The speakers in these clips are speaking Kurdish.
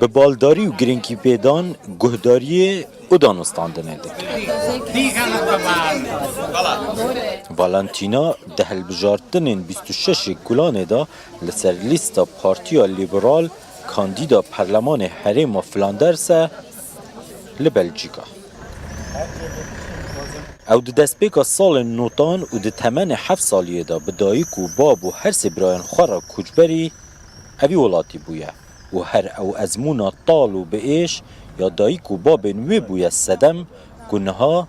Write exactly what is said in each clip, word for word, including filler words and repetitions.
Bi baldarî û girîngîpêdan guhdariyê û danûstandinê dike. Valentîna di hilbijartinên bîst û şeşê Gulanê de li ser lîsta Partiya Lîberal kandîda Perlemanê Herêma Flanders e li Belcîka. Ew di destpêka salên notan û di temenê heft saliyê de bi dayik û bab û her sê birayên xwe re koçberî evî welatî bûye û her ew ezmûna tal û bi êş ya dayik û babên wê bûye sedem ku niha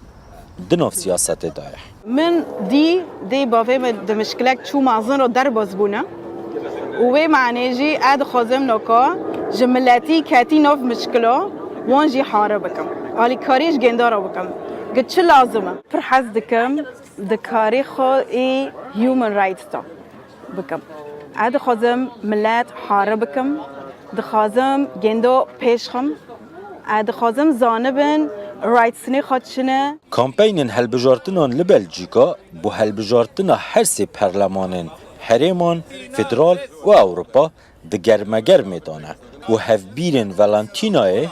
di nav siyasetê de ye. Min dî dê bavê min di mişkilek çû mezin re derbas bûne û wê manê jî ez dixwazim noka ji miletî ketî nav mişkila wan jî hare bikim. Alîkarî ji gêndara bikim. Gi çi lazim e? Pir hez dikim di karê xwe ê human rights de bikim. Ez dixwazim milet hare bikim. Dixwazim gêndo pêş xim. Ez dixwazim zanibin rightsnê xwe çi ne. Kampeynên hilbijartinan li Belcîka bo hilbijartina her sê perlemanên herêman, federal û Ewropa di germegermê de ne û hevbîrên Valentînayê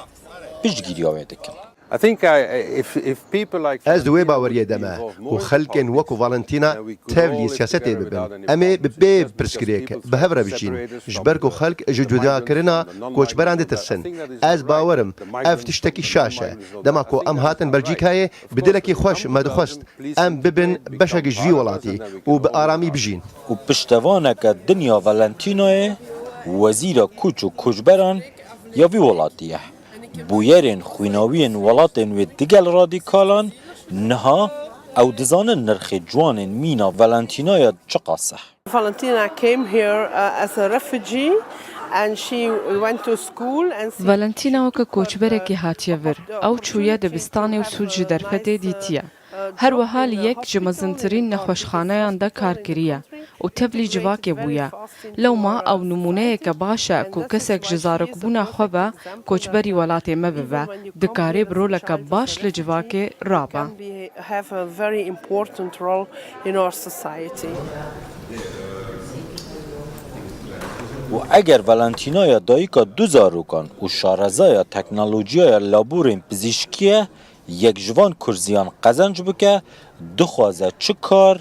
piştgiriya wê dikin. I think I, if, if people like Ez di wê baweriyê de me ku xelkên wekî Valentîna tevlî siyasetê bibin. Em ê bi pêv pirsgirêk bi hev re bijîn. Ji ber ku xelk ji cudakirina koçberan ditirsin. Ez bawer im ev tiştekî şaş e. Dema ku em hatin Belcîkayê, bi dilekî xweş me dixwest em bibin beşek ji vî welatî û bi aramî bijîn. Û piştevaneke dinya Valentînayê wezîra koç û koçberan ya vî welatî ye. Bûyerên xwînawiyên welatên wê digel radîkalan niha ew dizanin nirxê ciwanên mîna Valentînaya çiqas e. Valentina came here, uh, as a refugee and she went to school and she Valentîna weke koçberekî hatiye vir. Ew çûye dibistanê û sûd ji derfetê dîtiye. Her wiha li yek ji mezintirîn nexweşxaneyan de kar kiriye û tevlî civakê bûye. Lewma ew nimûneyeke baş e ku kesek ji zarokbûna xwe ve koçberî welatê me bibe, dikare bi roleke baş li civakê rabe. Can be, have a very important role in our society. Û eger Valentînaya dayika du zarokan û şarezaya teknolojiyaya laborên pizîşkî ye, yek ji van kurziyan qezenc bike, dixwaze çi kar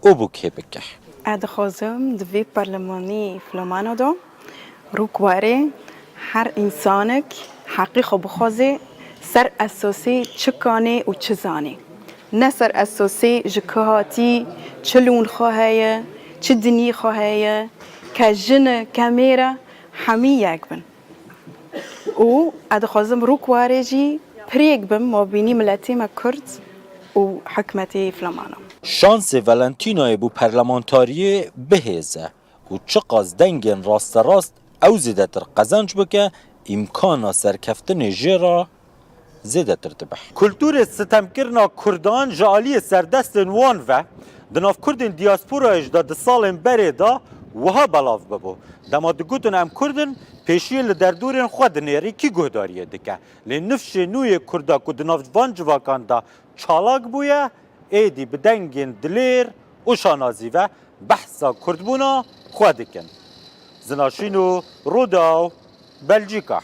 û bo kê bike? Ez dixwazim di vê perlemanî filamana de rûk were her însanek heqî xwe bixwaze ser esasê çi kanê û çi zanê. Ne ser esasê ji ku hatî, çi lûn xwe heye, çi dinî xwe heye, ke jin e, ke mêr e, hemî yek bin. Û ez dixwazim rûk warê jî pirêk bim mabînî miletê me Kurd û hikmetê filamana. Şansê Valentînayê bo perlemantariyê bihêz e û çiqas dengên rasterast ew zêdetir qezenc bike, îmkana serkeftinê jê re zêdetir dibe. Kulturê sitemkirina Kurdan ji aliyê serdestên wan ve di nav Kurdên diasporayê jî de di salên berê de wiha belav bibû. Dema digotin em Kurd in, pêşiyê li derdorên xwe dinêrî kî guhdariyê dike. Lê nifşê nû yê Kurda ku di nav van civakan de çalak bûye, êdî bi dengên dilêr û şanazî ve behsa Kurdbûna xwe dikin. Zinaşîno Rûdaw, Belcîka.